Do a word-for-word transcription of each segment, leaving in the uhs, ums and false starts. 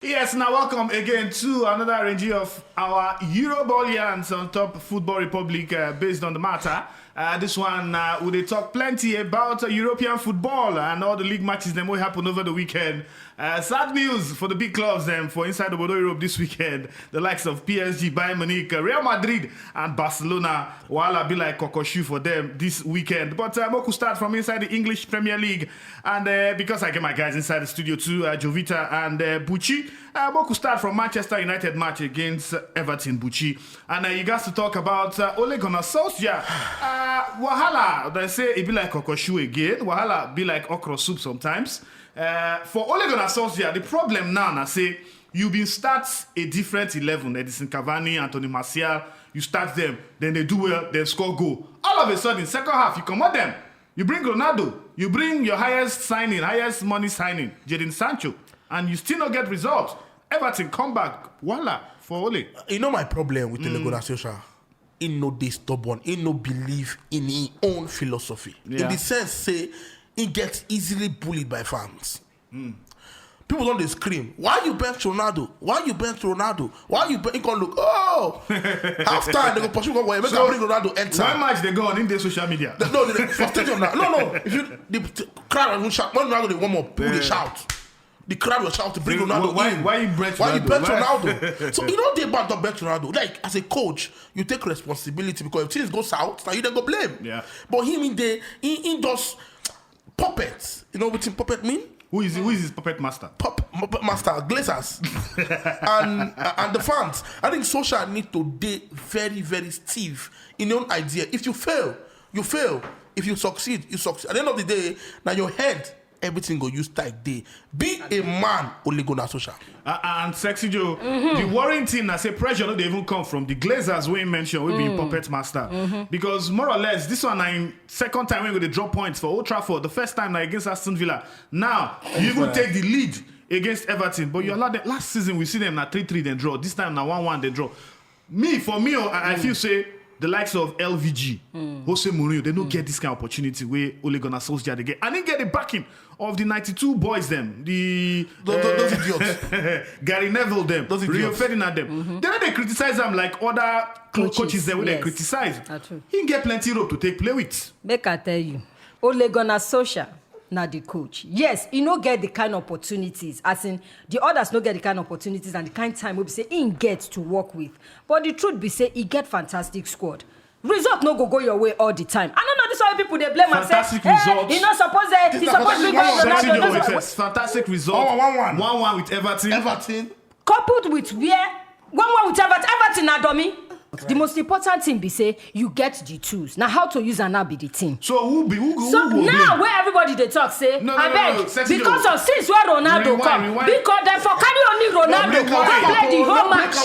Yes, now welcome again to another range of our Euroball yarns on top Football Republic, uh, based on the matter. Uh, this one, uh, we dey talk plenty about, uh, European football and all the league matches dem wey happen over the weekend. Uh, sad news for the big clubs dem for inside obodo Europe this weekend. The likes of P S G, Bayern Munich, uh, Real Madrid, and Barcelona. Wahala be like kokoshu for them this weekend. But, uh, make we start from inside the English Premier League. And, uh, because I get my guys inside the studio too, uh, Jovita and, uh, Buchi. Uh, make we start from Manchester United match against Everton, Buchi. And, uh, you guys to talk about, uh, Ole Gunnar Solskjaer. Uh, wahala, they say e be like kokoshu again. Wahala be like okra soup sometimes. Uh, for Ole Gunnar Solskjaer, the problem now na say you bin start a different eleven. Edison Cavani, Anthony Martial, you start them, then they do well, then score goal. All of a sudden, second half, you comot them. You bring Ronaldo, you bring your highest signing, highest money signing, Jadon Sancho, and you still no get result. Everton come back, voila, for Ole. You know my problem with Ole Gunnar Solskjaer? He no dey stubborn. He no believe in his own philosophy. In the sense, say, he gets easily bullied by fans. People don dey scream, "Why you bench Ronaldo? Why you bench Ronaldo? Why you bench?" He come look, oh, half time they go pursue go, "Make I bring Ronaldo enter." When match dey go on, him dey social media. No, no, for stadium now. No, no. If you the, the crowd will shout when Ronaldo dey warm up, people dey shout. The crowd will shout to bring Ronaldo why, in. Why you bench Ronaldo? Why you bench Ronaldo? So you know they bad to bench Ronaldo. Like as a coach, you take responsibility because if things go south, now you then go blame. Yeah. But him in the in, in does puppets. You know what puppet mean? Who is who is his puppet master? Puppet master, Glazers, and uh, and the fans. I think Solskjaer need to be very very stiff in your own idea. If you fail, you fail. If you succeed, you succeed. At the end of the day, now your head, everything go use tight day. Be a man, Ole Gunnar Solskjaer. Uh, and Sexy Joe, mm-hmm. The worrying thing, I say pressure no dey even come from the Glazers wey mention wey be mm. Puppet master. Mm-hmm. Because more or less, this one na im second time wey go dey drop points for Old Trafford. The first time na against Aston Villa. Now, you even take the lead against Everton, but you allow them. Last season, we see them na three three then draw. This time na one one then draw. Me, for me, oh, I, I feel say the likes of L V G, Jose Mourinho, they don't get this kind of opportunity where Ole Gunnar Solskjaer they get. And they get the backing of the ninety-two boys them, the those, those idiots. Gary Neville them, those Rio idiots. Ferdinand them. Mm-hmm. They don't they criticize them like other coaches, coaches them when yes. They criticize. He get plenty rope to take play with. Make I tell you, Ole Gunnar Solskjaer na the coach. Yes, he no get the kind of opportunities. As in, the others no get the kind of opportunities and the kind of time we say he get to work with. But the truth be say he get fantastic squad. Result no go go your way all the time. I don't know this why people they blame and say, hey, he not supposed to, he supposed to be going Ronaldo. Fantastic result. One one. One one with Everton. Everton. Coupled with where one one with Everton, Everton na dummy. The most important thing be say you get the tools. Now how to use and now be the thing. So who be who go? So who go now where everybody they talk say, no, no, I beg no, no, because of since where Ronaldo rewind, come, rewind. Because them for carry only Ronaldo go play the whole match.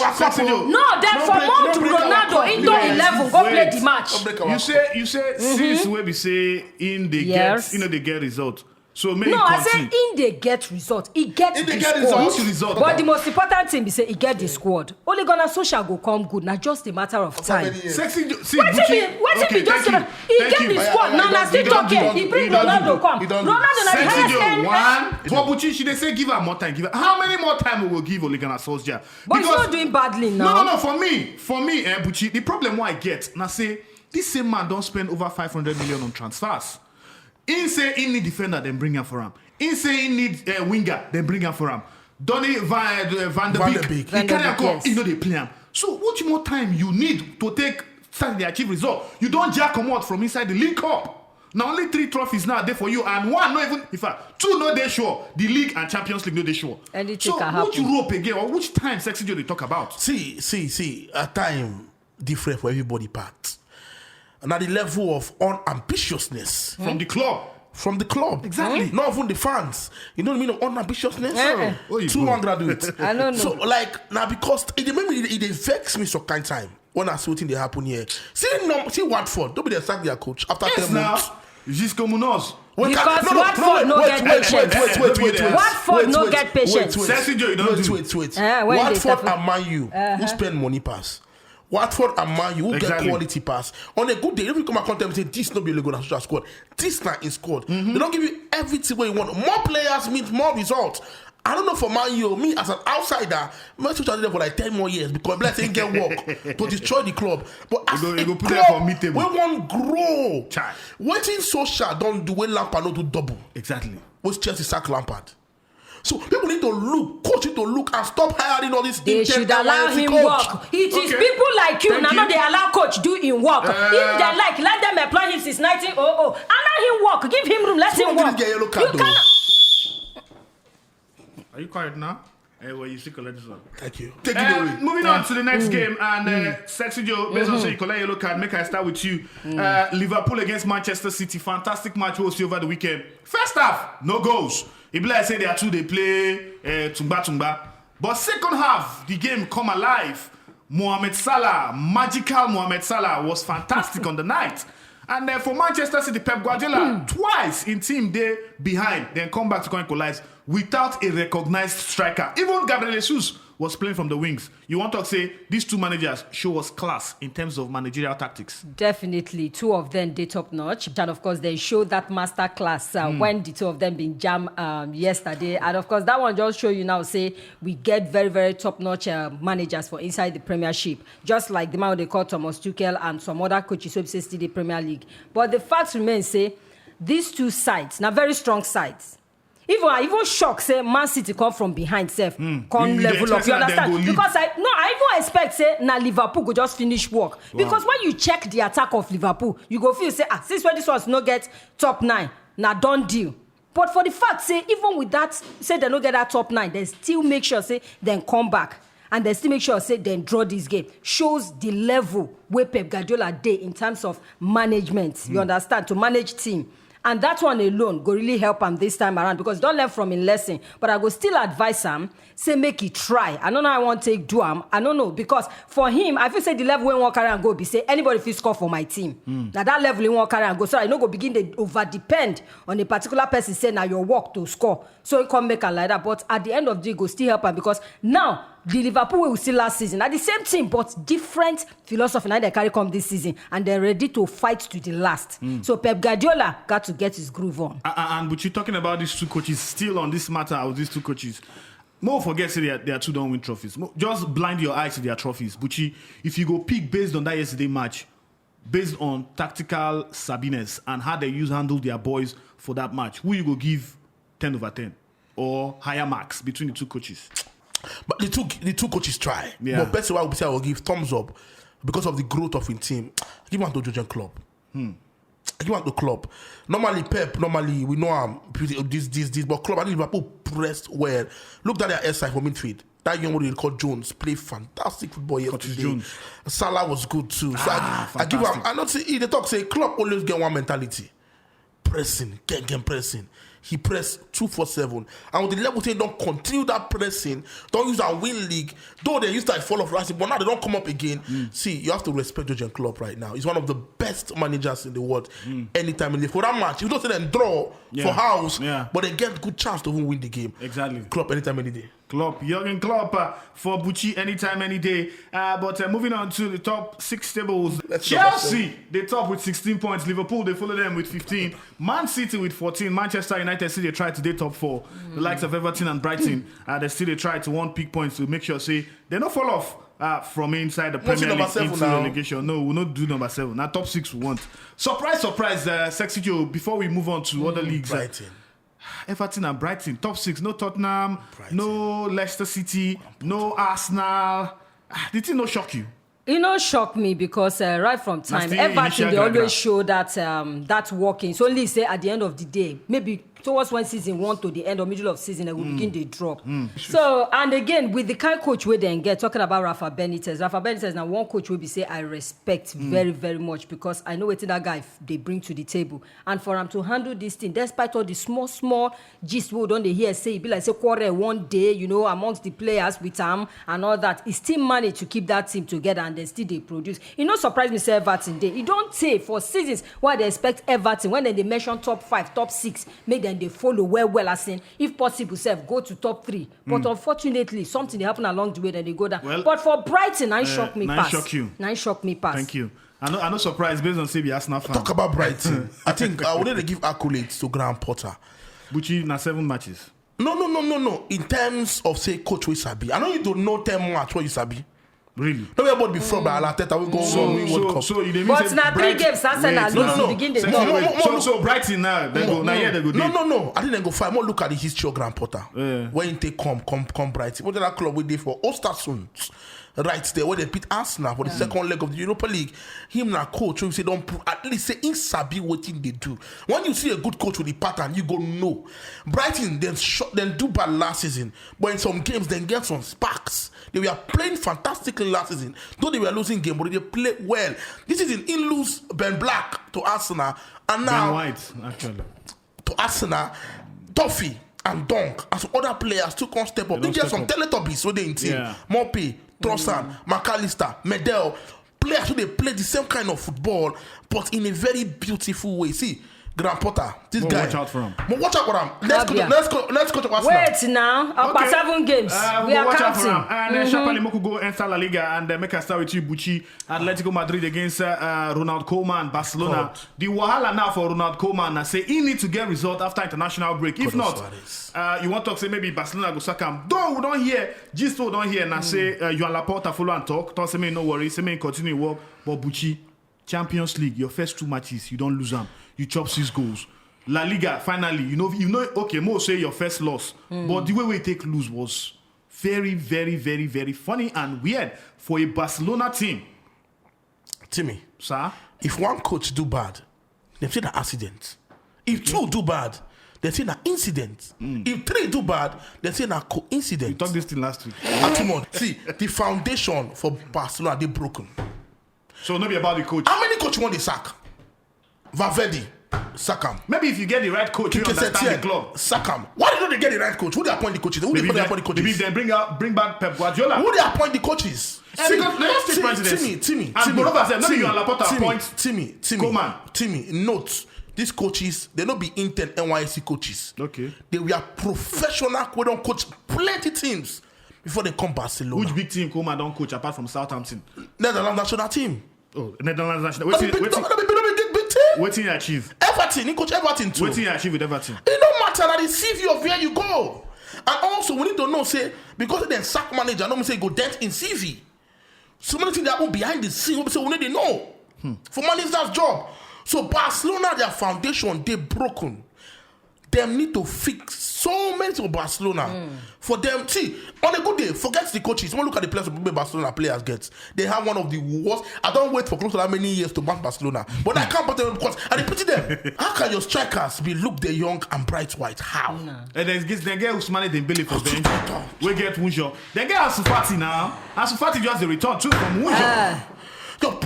No, them for mount Ronaldo into eleven go play the match. You say you say mm-hmm. Since where we say in the yes. Get you know they get result. So make no, I say in they get result. He get the squad. But the most important thing be say he get the squad. Ole Gunnar Solskjaer go come good. Now just a matter of time. Sexy, see, what do you mean? What do you mean? Just he get the squad. Now now still talking. He bring Ronaldo come. Ronaldo na the highest end. One. But Buchi, she they say give her more time. Give her how many more time we will give Ole Gunnar Solskjaer? But he's not doing badly now. No, no, no. For me, for me, eh, Buchi, the problem why I get now say this same man don't spend over five hundred million on transfers. He say he need defender, then bring him for him. He say he need uh, winger, then bring him for him. Donny Van, uh, Van de Beek, he carry a cup, he know they play him. So what more time you need to take start the achieve result? You don't jack him out from inside the League Cup. Now only three trophies now there for you, and one not even in fact two no they sure the league and Champions League no they sure. Anything so can happen. Which Europe again or which time Sexy Joe they talk about? See, see, see. A time different for everybody part. And at the level of unambitiousness from the club. From the club. Exactly. Not even the fans. You know what I mean? Of unambitiousness. Eh, eh. Two one graduates. I don't know. So like now because it make me it, it vex me some kind time when I see what they happen here. See no, see Watford. Don't be the sack their coach after yes, ten now. Months. Xisco Munoz. Because no, no, Watford no, no, wait, no wait, get patience. Wait, wait, wait, wait, wait, Watford wait, no wait, get patience. Wait, wait, Sexy Joe, you don't wait, do. Wait, wait. Uh, Watford and Man U, uh-huh. Who spend money pass? Watford and Man U, who exactly. Get quality pass? On a good day, if you come and contact me say this no be Ole Gunnar Solskjaer squad. This not in squad. Mm-hmm. They don't give you everything where you want. More players means more results. I don't know for Man U, me as an outsider, Man U dey there for like ten more years because Blair say he get work to destroy the club. But as go- he a go put club them for mid-table. Wey wan grow, Chai. Wetin Solskjaer don do wey Lampard no do double? Exactly. Wey Chelsea sack Lampard. So people need to look, coach need to look and stop hiring all these They should intended allow loyalty him coach. work. It is Okay. people like you Thank now you. Not they allow coach do him work. Uh, If they like, let them employ him since nineteen oh oh. Allow him work. Give him room. Let Someone him work. Give this girl yellow card You though. Cannot, Are you quiet now? Eh, well, you still collect this one. Thank you. Take Uh, it away. Moving on to the next game, and uh, Sexy Joe, based on say you collect yellow card, make I start with you. Uh, Liverpool against Manchester City, fantastic match we'll see over the weekend. First half, no goals. E be like say they are two they play uh, tumba tumba, but second half the game come alive. Mohamed Salah, magical Mohamed Salah, was fantastic on the night. And then for Manchester City, Pep Guardiola twice in team day behind, then come back to come equalize without a recognized striker. Even Gabriel Jesus was playing from the wings. You want to say these two managers show us class in terms of managerial tactics. Definitely, two of them they top notch, and of course they show that master class uh, when the two of them been jam um, yesterday, and of course that one just show you now say we get very very top notch uh, managers for inside the Premiership, just like the man they call Thomas Tuchel and some other coaches who say still the Premier League. But the fact remains say these two sides now very strong sides. Even I even shock say Man City come from behind self, come You- you dey level up. expect You say na dem understand? go lead. Because I no, I even expect say na Liverpool go just finish work. Because when you check the attack of Liverpool, you go feel say ah, since when this ones no get top nine, na done deal. But for the fact say even with that, say they no get that top nine, they still make sure say then come back and they still make sure say then draw this game shows the level where Pep Guardiola dey in terms of management. You understand, to manage team. And that one alone go really help am this time around because don't learn from him lesson. But I go still advise am, say make he try. I don't know I want take do am. I don't know because for him, I feel say the level wey wan carry am go be say anybody fit score for my team. Now that level he wan carry am go, so I no go begin dey over depend on a particular person. Say now your work to score, so he come make am like that. But at the end of the day, go still help am because now the Liverpool wey we see last season na the same thing but different philosophy na they carry come this season and they're ready to fight to the last. So Pep Guardiola got to get his groove on. And, and but you talking about these two coaches, still on this matter of these two coaches. More forget say they are, they are two don't win trophies. Mo- Just blind your eyes to their trophies. But you, if you go pick based on that yesterday match, based on tactical savviness and how they use handle their boys for that match, who you go give ten over ten or higher marks between the two coaches? But the two the two coaches try. Yeah. But person why we say I will give thumbs up because of the growth of him team. I give am to Jurgen Klopp. I give am to Klopp. Normally Pep, normally we know am this this this, but Klopp and Liverpool pressed well. Look at their S I for midfield. That young one they call Jones play fantastic football yesterday. Jones. Salah was good too. So Ah, I, I give am. fantastic. I not see they talk say Klopp always get one mentality. Pressing, gang, gang pressing. He pressed two four seven. And with the level thing, don't continue that pressing. Don't use our win league. Though they used to fall off last year, but now they don't come up again. See, you have to respect Jurgen Klopp right now. He's one of the best managers in the world. Anytime in the for that match, you don't say them draw Yeah. for house, Yeah. but they get good chance to even win the game. Exactly. Klopp anytime any day. Klopp, Jurgen Klopp uh, for Bucci anytime, any day. Uh, but uh, moving on to the top six tables, Let's Chelsea, they top with sixteen points. Liverpool, they follow them with fifteen. Man City with fourteen. Manchester United still they try to they top four. The likes of Everton and Brighton, uh, they still they try to one pick points to make sure say they don't fall off uh, from inside the What's Premier number League seven into now? Relegation. No, we'll not do number seven. Now top six we want. Surprise, surprise, uh, Sexy Joe. Before we move on to other leagues, uh, Brighton. Everton and Brighton, top six. No Tottenham, Brighton. No Leicester City, no Arsenal. Ah, the thing no shock you. E no shock me because uh, right from time still Everton initial dey gra-gra. Always show that um, that working. So only say at the end of the day, maybe towards when season one to the end or middle of season, they will begin dey drop. So and again with the kind coach wey dem get, talking about Rafa Benitez, Rafa Benitez na one coach wey be say I respect very very much because I know wetin that guy f- dey bring to the table, and for am to handle this thing despite all the small small gist wey we don dey hear say e be like say quarrel one day, you know, amongst the players with am and all that, e still manage to keep that team together and dem still dey produce. E no surprise me say Everton dey. E don tey for seasons wey I dey expect Everton, when dem dey mention top five, top six, make dem dey follow well well, as in if possible sef go to top three. But unfortunately, something dey happen along the way, dem dey go down. Well, But for Brighton, na im shock me na im pass. shock you. Na im shock me pass. Thank you. I know, I know surprise based on say be Arsenal fan. Talk about Brighton. I think I would give accolades to Graham Potter. Bucci na seven matches. No, no, No, no, no. In terms of, say, coach wey sabi, I know you don't know ten match wey you sabi. Really? No be about be fraud by Arteta wey go win World Cup. So you dey mean say But na three Bright- games Arsenal Wait, lose. No, no, You no. begin dey Say, talk. Mo- wait, mo- so, mo- so Brighton now, they go, now here they go No, dey. no, no. I think they go fight. More look at the history of Graham Potter. Yeah. When they come, come, come Brighton. What that club where they for Ostersund, right there where they beat Arsenal for the second leg of the Europa League. Him na coach who say don't pro- at least say him sabi wetin they do. When you see a good coach with the pattern, you go know. Brighton then shot then do bad last season, but in some games then get some sparks. They were playing fantastically last season, though they were losing game, but they play well. This season he lose Ben Black to Arsenal, and Ben now White, actually. to Arsenal, Duffy and Dunk, and some other players too come step up. They don't get step some up. Teletubbies wey dey in team. Yeah. Mopey, Trossard, McAllister, Medel, players who they play the same kind of football, but in a very beautiful way. See, Graham Potter, this Mo guy. watch out for him. Mo watch out for him. Let's go. Fabia. Let's go. Let's go to Arsenal. Wait now, about Okay. seven games. Uh, We go are watch out for counting. him. And uh, sharply, Moku go and start La Liga, and uh, make a start with you, Buchi. Atletico Madrid against uh, uh, Ronald Koeman, Barcelona. God. The wahala now for Ronald Koeman, I say he need to get result after international break. If God of not, Suarez. uh, you want to say maybe Barcelona go sack him. Though we don't hear, just we don't hear, and say uh, Joan Laporta follow and talk. Talk say me no worry, say me continue work. But Buchi, Champions League, your first two matches, you don't lose them. You chop six goals. La Liga, finally, you know, you know. Okay, Mo say your first loss, but the way we take lose was very, very, very, very funny and weird for a Barcelona team, Timmy, sir. if one coach do bad, they say na accident. If two do bad, they say na incident. If three do bad, they say na coincidence. We talked this thing last week. Atmod, see, the foundation for Barcelona they broken. So not be about the coach. How many coach won the sack? Valverde, sack am. Maybe if you get the right coach, you Kike understand the Setien, club. Sack am. Why they don't they get the right coach? Who they appoint the coaches? Who Maybe they they, appoint the maybe coaches? They bring out, bring back Pep Guardiola. Who they appoint the coaches? Eh, because they don't take presidency. Timmy, Timmy, And Timmy, Borova said, no be Timmy, Joan Laporta Timmy, appoint Timmy, Timmy, Koeman. Timmy, note, these coaches, they not be intern N Y S C coaches. Okay. They were professional, we don't coach plenty teams before they come Barcelona. Which big team Koeman don't coach apart from Southampton? Netherlands national team. Oh, Netherlands national. Not be Waiting, big, waiting, not be, not be big, big team. waiting achieve. Everton, he coach Everton too. Waiting achieve with Everton. It don't matter that the C V of where you go. And also, we need to know, say, because they sack manager, no mean say go dent in C V. So many things that happen behind the scene, we say we need to know. For managers' job. So Barcelona, their foundation, they broken. Them need to fix so many things for Barcelona. For them, see, on a good day, forget the coaches. When look at the players Barcelona players get, they have one of the worst. I don't wait for close to that many years to match Barcelona, but I can't put them because I pity them. How can your strikers be Luuk de Jong and Bright White? How? And then get, then get Ousmane Dembele for bench. We get Wunjo. Then get Ansu Fati now. Ansu Fati just the return too from Wunjo. Yo,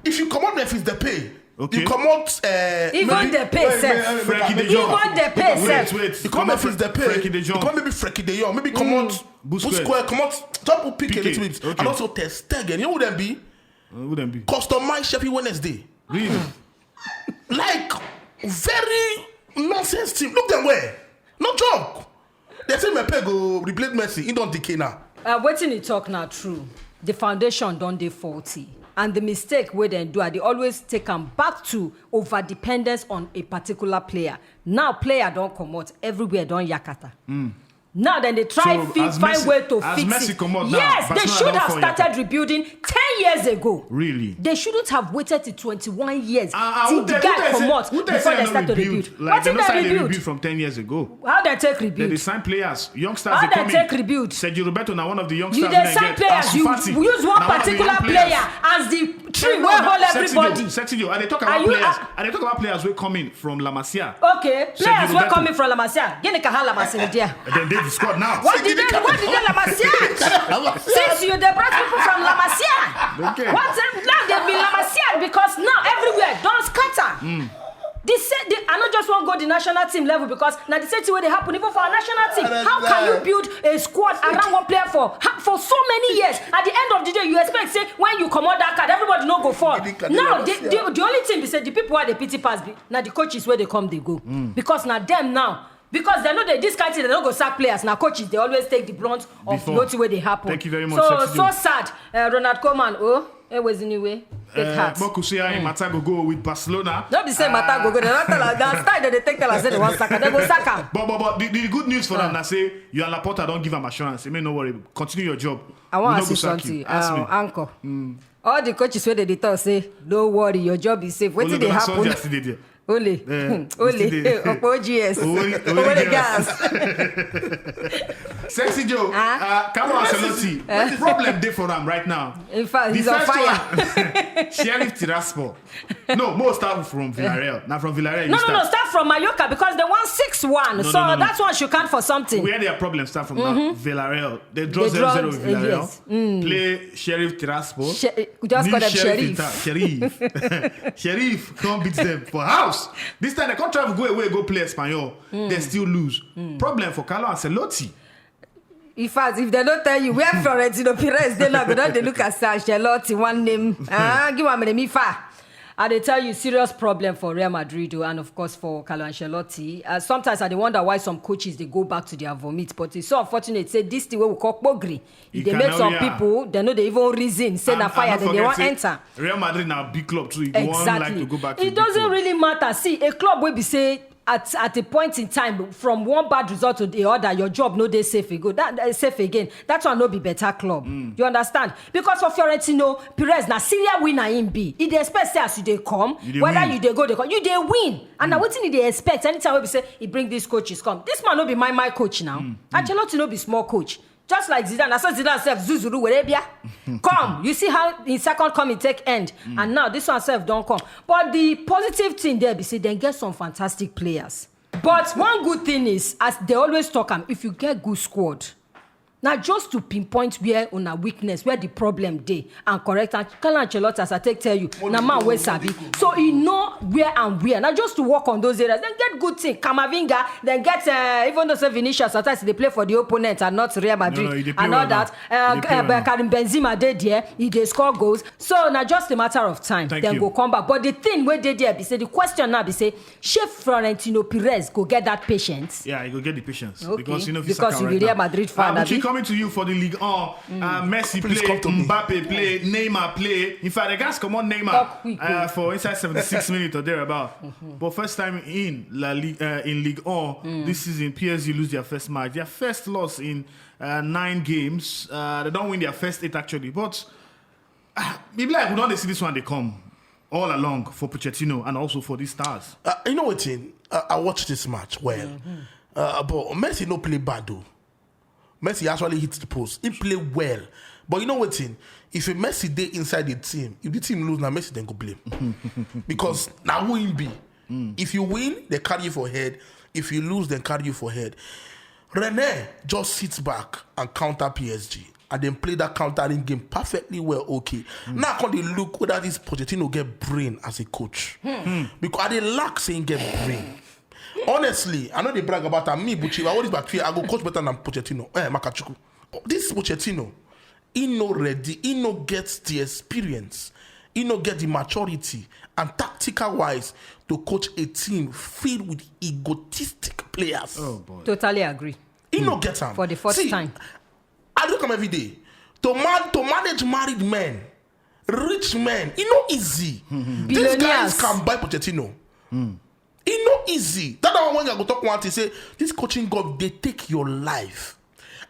if you come out Memphis Depay, Okay. you come out uh, Even maybe- Depay sef. Frenkie de Jong. Even Depay Wait, sef. wait. You come out Memphis Depay. Frenkie de Jong. You come maybe Frenkie de Jong. Maybe come out Busquets. Busquets. Come out top of P K P K, little bit. okay. And also Ter Stegen. You know who them be? Uh, who them be? Customize Sheffield Wednesday. Really? Like very nonsense team. Look them where. No joke. They say Mbappe go replace Messi. He don't decay now. Uh, wetin he talk na true. The foundation don dey faulty, and the mistake wey dem do, I dey always take am back to over dependence on a particular player. Now player don comot, everywhere don yakata. Now dem dey try So, fit as find Messi- way to as fix Messi it. Comot now, Yes, they Barcelona should don have fall started yakata. Rebuilding ten years ago. Really? They shouldn't have waited till twenty-one years Ah, ah, till who the tell- guy who tell say- comot who tell before say they no start to rebuild? Rebuild. Like, they Wetin no say they they rebuild? Rebuild from ten years ago. How dem take They, they rebuild? Sign players, youngsters. How They dem come take in. Rebuild? Sergio Roberto na one of the youngsters. You wey dey dem sign get. Players, Ansu you Fati use one na one of the particular young player players. As the tree No, wey no, hold Sexy Joe, everybody. Sexy Joe, I dey talk Are about you- players. ah- I dey talk about players wey come in from La Masia. Okay, Sergio players wey Roberto. Come in from La Masia. Gini ka ha La Masia there? And then they the squad now. What did they? What did they La Masia? Since you dey brought people from La Masia, Okay. what now they be La Masia because now everywhere don scatter. The same, the, I no just wan go the national team level because na the same thing wey dey happen even for our national team. How can you build a squad around one player for ha- for so many years? At the end of the day, you expect say when you comot that card, everybody no go fall. Now the, the, the only thing be say the people wey dey pity pass be na the coaches wey dey come dey go because na them now because they know they this kind thing they no go sack players na coaches dey always take the brunt of Before. Wetin wey dey happen. Thank you very much, So Sexy so Joe. Sad. Uh, Ronald Koeman, oh. Eweziniwe, take Uh, heart. Mokusia in Matagogo with Barcelona. No be say matter go go. They don't tell us. The style that they take tell us say they want Saka. They go Saka. But, but, but the, the good news for them, I say Joan Laporta don't give him assurance. Say, "Man, no worry, continue your job." I We want no ask go you sack something. You. Ask Uh, me. Uncle. All the coaches where they dey talk say, "No worry, your job is safe." What Only did they Gunnar happen? Solskjaer still dey there. Ole. Eh, Ole. still dey. Opo G S. Ole- Ole Ole gas. gas. Sexy Joe, Huh? uh, Carlo Ancelotti. What problem dey for am right now? In fact, The he's on first fire. One, Sheriff Tiraspol. No, more start from Villarreal. Now from Villarreal, you No, no, start. No. Start from Mallorca because they won six one. No, So no, no, no. That one should count for something. Where their problem start from now? Villarreal. They draw They zero draw- zero with Villarreal. yes. Mm. Play Sheriff Tiraspol. She- just call them Sheriff. Sheriff. Sheriff. Sheriff. Come beat them for house. This time they can't travel go away, go play Espanyol. Mm. They still lose. Problem for Carlo Ancelotti. In fact, if they don't tell you where Florentino Perez dey now, go down dey look at Ancelotti, one name. Ah, give am a name, Ifa. I dey tell you, serious problem for Real Madrid, oh, and of course for Carlo Ancelotti. Uh, sometimes I dey wonder why some coaches dey go back to their vomit, but it's so unfortunate. Say this thing wey we call kpogri, e You dey can make now, some yeah. people, they know they even reason say na And- fire and they don't dey wan forget enter. Say Real Madrid now big club too. You go on like Exactly. To go back to It big doesn't club. Really matter. See, a club will be say at at a point in time, from one bad result to the other, your job no dey safe again. That uh, safe again. That one no be better club. Mm. You understand? Because of Florentino Perez, na Syria winner him be. He dey expect say as you dey come, You dey whether win. You dey go, dey come, you dey win. And na wetin he dey expect anytime wey be say he bring these coaches come. This man no be my my coach now. Mm. Ancelotti no be small coach. Just like Zidane, I saw Zidane self zuzuru wherever. Come, you see how in second coming take end, Mm. and now this one self don't come. But the positive thing there be say then get some fantastic players. But one good thing is, as they always talk am, if you get good squad, now just to pinpoint where una weakness, where the problem dey, and correct am. Carlo Ancelotti, as I take tell you, na man wey sabi. So he know where and where. Now just to work on those areas, then get good thing. Camavinga, then get uh, even though say Vinicius sometimes they play for the opponent and not Real Madrid No, no, he dey play and all well now. That. Uh, He dey play uh, well now. Karim Benzema dey there, he dey score goals. So now just a matter of time. Thank Then you. Go come back. But the thing wey dey there be say the question now be say, shey Florentino Perez go get that patience? Yeah, you go get the patience Okay. Because you know if Because Saka you right be Real now. Madrid fan, Uh, Buchi abi? Coming to you for the league. Uh, uh, Messi Please play, come to me. Mbappe play, Neymar play. In fact, the guys come on Neymar Talk quick, uh, oh. For inside seventy-six minutes or thereabouts. But first time in La Liga, uh, in League One this season, P S G lose their first match. Their first loss in uh, nine games. Uh, they don't win their first eight actually. But uh, maybe like we don't see this one they come all along for Pochettino and also for these stars. Uh, you know what thing? Uh, I watched this match well. Uh, but Messi no play bad though. Messi actually hit the post. He play well. But you know what thing? If a Messi dey inside the team, if the team lose, now Messi then go blame. Because now who him be? If you win, they carry you for head. If you lose, then carry you for head. Rene just sits back and counter P S G. And then play that countering game perfectly well, okay. Now come dey look whether this Pochettino get brain as a coach. Because I dey lack saying get brain. Honestly, I know they brag about am. Me, Buchi, I always back here. I go coach better than Pochettino. Eh, Makachuku. This Pochettino, he no ready. He no get the experience. He no get the maturity and tactical wise to coach a team filled with egotistic players. Oh boy. Totally agree. He no get am. For the first See, time. I look am every day. To man to manage married men, rich men, e no easy. These Billionaires. Guys can buy Pochettino. E no easy. That one when I go talk one thing say this coaching god dey take your life.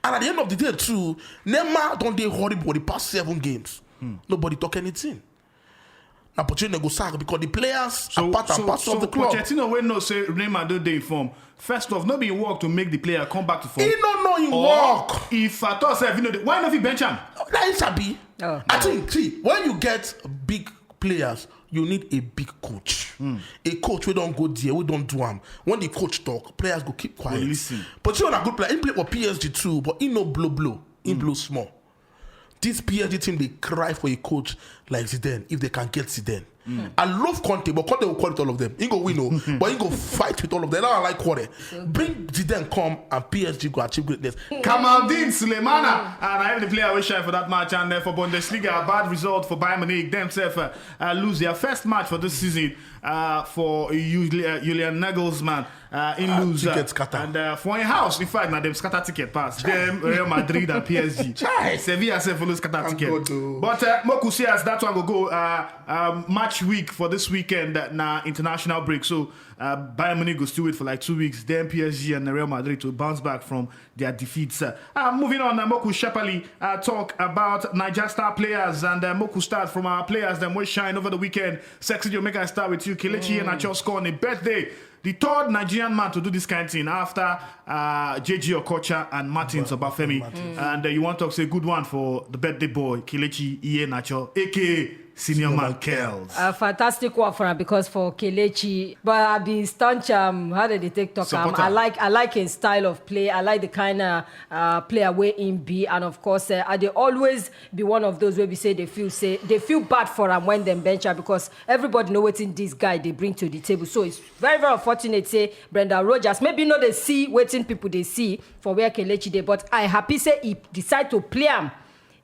And at the end of the day too, Neymar don dey horrible for the past seven games. Nobody talk anything. Na Pochettino go sack because the players So, are part and so, parcel so of the club. Pochettino wey know say Neymar don dey in form. First off, no be him work to make the player come back to form. He no know him Or work. If at all, sef, you know, why not fit bench am? Na him sabi. Oh. I think see when you get big players, you need a big coach. A coach wey don go there, wey don do am. When the coach talk, players go keep quiet. Go listen. But you na good player. He play for P S G too, but he no blow blow. He blow small. This P S G team dey cry for a coach like Zidane if they can get Zidane. I love Conte, but Conte will quarrel with all of them. He go win, oh, but he go fight with all of them. Now I like quarrel. Bring Zidane come and P S G go achieve greatness. Kamaldeen Sulemana, and I have the player wey shine for that match. And uh, for Bundesliga, a bad result for Bayern Munich. Themselves uh, uh, lose their first match for this season uh, for Juli- uh, Julian Nagelsmann. Uh, in lose uh, ticket scatter. And uh, for in house, in fact, now them scatter ticket pass them Real Madrid and P S G. Chai. Sevilla sef follow scatter Thank ticket. God, oh. But uh, Moku see as that one go go uh, um, match week for this weekend uh, na international break. So uh, Bayern Munich go still wait for like two weeks. Then P S G and Real Madrid to bounce back from their defeats. Uh, uh, moving on, uh, Moku Shepali uh, talk about Niger star players and uh, Moku start from our players them wey shine over the weekend. Sexy Joe, make I start with you. Kelechi Iheanacho score on a birthday. The third Nigerian man to do this kind of thing after uh, J J Okocha and Martins Obafemi. And uh, you want to say good one for the birthday boy, Kelechi Iheanacho, A K A Senior Man Kells. A fantastic one for am because for Kelechi, but I be staunch um how did they take talk am? Supporter. I like I like his style of play. I like the kind of uh, player wey him be, and of course uh, I dey always be one of those wey be say they feel say they feel bad for am when dem bench am because everybody know wetin this guy dey bring to the table. So it's very very unfortunate say Brendan Rodgers maybe no dey see wetin people dey see for where Kelechi dey, but I happy say he decide to play am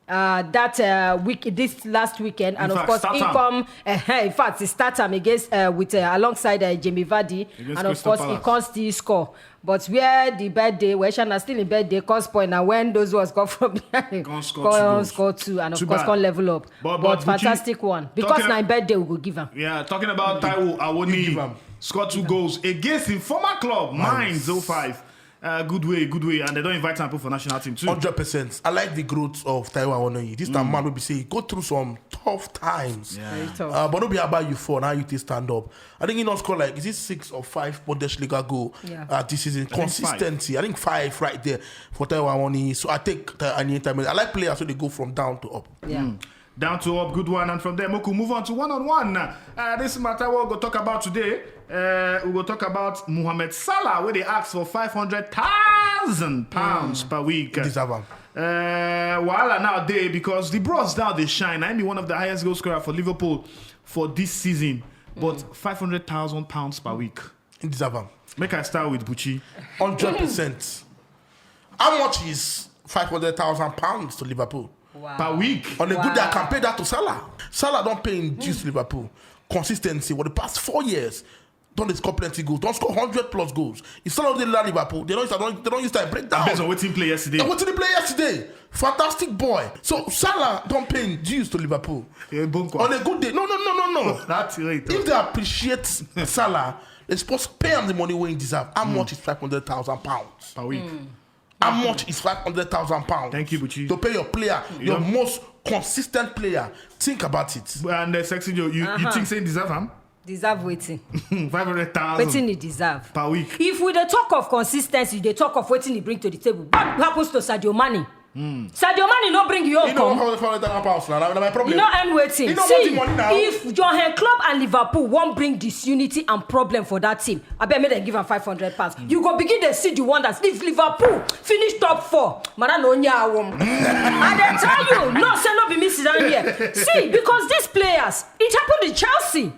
uh, that uh, week this last weekend, and In of fact, course start he am. Come uh, in fact he start am against uh, with uh, alongside uh, Jamie Vardy, Against and of Crystal course he Palace. Come still score. But where the birthday, where Shana still in birthday, cause point now when those ones come from behind, Come score two goals. Score two, and of Too course bad. Come level up. But- But, but Buchi, fantastic one because talking na ab- him birthday we go give am. Yeah, talking about Taiwo Give Awoni, am. Scored two goals against him former club, Mainz oh five. Uh, good way, good way, and they don't invite him for national team too. Hundred percent. I like the growth of Taiwo Awoniyi. This time man will be say he go through some tough times. Yeah. Very tough. Uh, but no be about you for now you take stand up. I think he not score like is it six or five Bundesliga goal Yeah. uh, this season. think five. Consistency. I think five right there for Taiwo Awoniyi. So I take Taiwo Awoniyi. I like players so they go from down to up. Yeah. Down to up, good one, and from there, Moku move on to one on one. Uh, this matter we'll go talk about today. Uh, we will talk about Mohamed Salah, where they ask for five hundred thousand pounds per week. He deserve am. Uh, Wahala now day because the bros now they shine. I be one of the highest goal scorer for Liverpool for this season, but five hundred thousand pounds per week. He deserve am. Make I start with Buchi. Hundred percent. How much is five hundred thousand pounds to Liverpool? Wow. Per week. On a good day, I Wow. Can pay that to Salah. Salah don't pay in dues to Liverpool. Consistency for the past four years. Don't they score plenty goals? Don't score hundred plus goals. If Salah don't leave Liverpool, they don't. They don't. They don't use that breakdown. Based on what team play yesterday. And what did he play yesterday? Fantastic boy. So Salah don't pay in dues to Liverpool. Yeah, Bonko. On a good day, no, no, no, no, no. That's right. If they appreciate Salah, they supposed to pay him the money when he deserve. How much is five hundred thousand pounds? Per week. How much is five hundred thousand pounds? Thank you, Buchi. To pay your player, your Yeah. Most consistent player. Think about it. And uh, Sexy Joe, you, you think say deserve him? Deserve waiting. Five hundred thousand Waiting he deserve. Per week. If we dey talk of consistency, they talk of waiting he bring to the table. What happens to Sadio Mane? Sadio Mane no bring you You own know come. How five hundred thousand pounds now? That's my problem. You no earn waiting. You know See, what the money now? If Jurgen Klopp and Liverpool won't bring disunity and problem for that team, I bet me they give him five hundred pounds. You go begin to see the wonders. If Liverpool finish top four, Marano Nyawom. And I tell you, no, say no be me sit down here. See, because these players, it happened in Chelsea.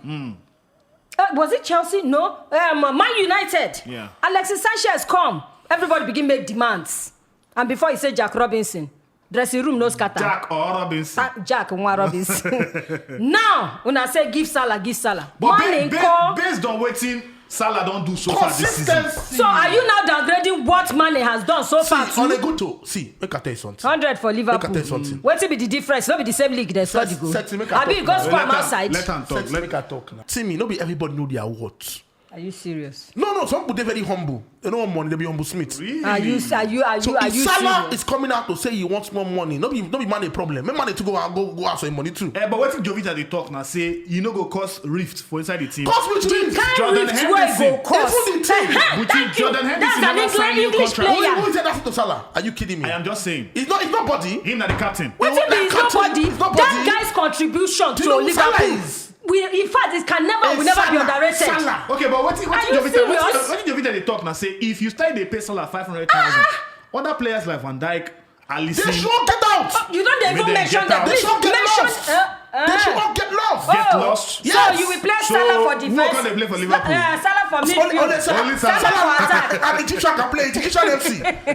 Uh, was it Chelsea? No. Um, Man United. Yeah. Alexis Sanchez come. Everybody begin make demands. And before he say Jack Robinson, dressing room no scatter. Jack or Robinson. Sa- Jack Nwa Robinson. Now, when I say give Salah, give Salah. But Mane ba- ba- call. Based on waiting Salah don't do so far this season. Consistency. So are you now downgrading what Mane has done so far See, on a too? Good to see. Make I tell you something. Hundred for Make I tell Liverpool. you something. Wetin be the difference? No be the same league they score the Set- goal. set- make I Abi talk go now. score am Let am- outside. Let am talk. Set- Let, Make I talk now. See me, no be everybody know their worth. Are you serious? No, no. Some people they very humble. They don't want money. They be humble Smith. Really? Are you are you are you So are if you Salah serious? Is coming out to say he wants more money, no be no be Mane problem. Make Mane to go and go go ask for him money too. Eh, but what if Jovita they talk now? Say you no go cause rift for inside the team. Cause which The things? kind Jordan rift Henderson. wey go cause. Even the team. Eh, eh, Buti, thank you. Jordan Henderson That's an never English, signed new English contract. Who, player. Who is that to Salah? Are you kidding me? I am just saying. It's not. It's nobody. Him na the captain. Wetin be That his captain nobody? is nobody. That guy's contribution Do you to know who Salah Liverpool. Is? We, in fact, it can never, Is will never be Salah. Underrated. Salah. Okay, but what what Are you Jovita serious? What, what Jovita they talk now? Say if you start they pay Salah five hundred thousand, other players like Van Dijk, Alisson. They should get out. You don't even Make them mention get that. out. Please They should get mention. lost. Uh, They should all get lost. Get lost. So you will play Salah for defense. Who can they play for Liverpool? Uh, Salah for midfield. Only Salah. Salah for attack. An Egyptian can play. Egyptian F C.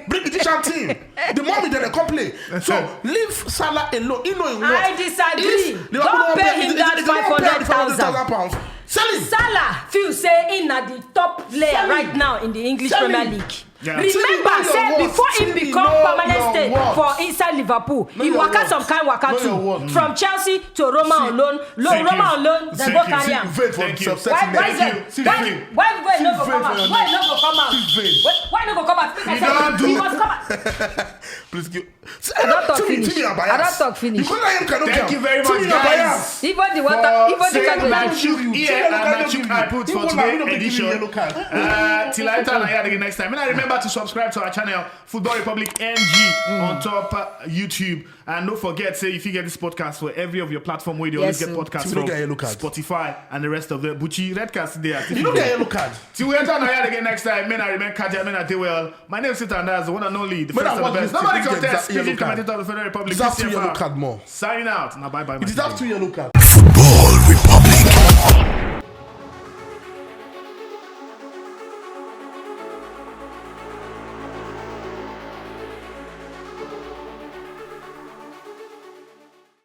Bring Egyptian team. The moment they come play. So leave Salah alone. You know him. I disagree. Don't pay him that five hundred thousand pounds. Sell him. Salah feel say he na the top player right now in the English Premier League. Yeah. Remember say before he become permanent stay for inside Liverpool, he waka some kind waka too. From Chelsea to Roma alone, lo Roma alone, dem go carry am. Why why why why no go come out? Why why no go come out? Why why no go come out? Because he must come out. Please give. I don talk finish. I don talk finish. Thank you very much, guys. Even the water, even the candle. Machu here and Machu I put for today edition. Uh, till I tell you again next time. And I remember to subscribe to our channel, Football Republic N G, on top uh, YouTube. And don't forget, say if you get this podcast for every of your platform where they always get podcasts from, Spotify and the rest of the Buchi Red Cast there. You don't get yellow card. Till we enter Nayad again next time, men I remain Kaja, men I do well. My name is Sita, and that's the one and only, the first and the best. Nobody contest. P G commentator of the Federal Republic. Deserve two yellow card more. Signing out. Now bye bye. It deserves two yellow card. Football Republic.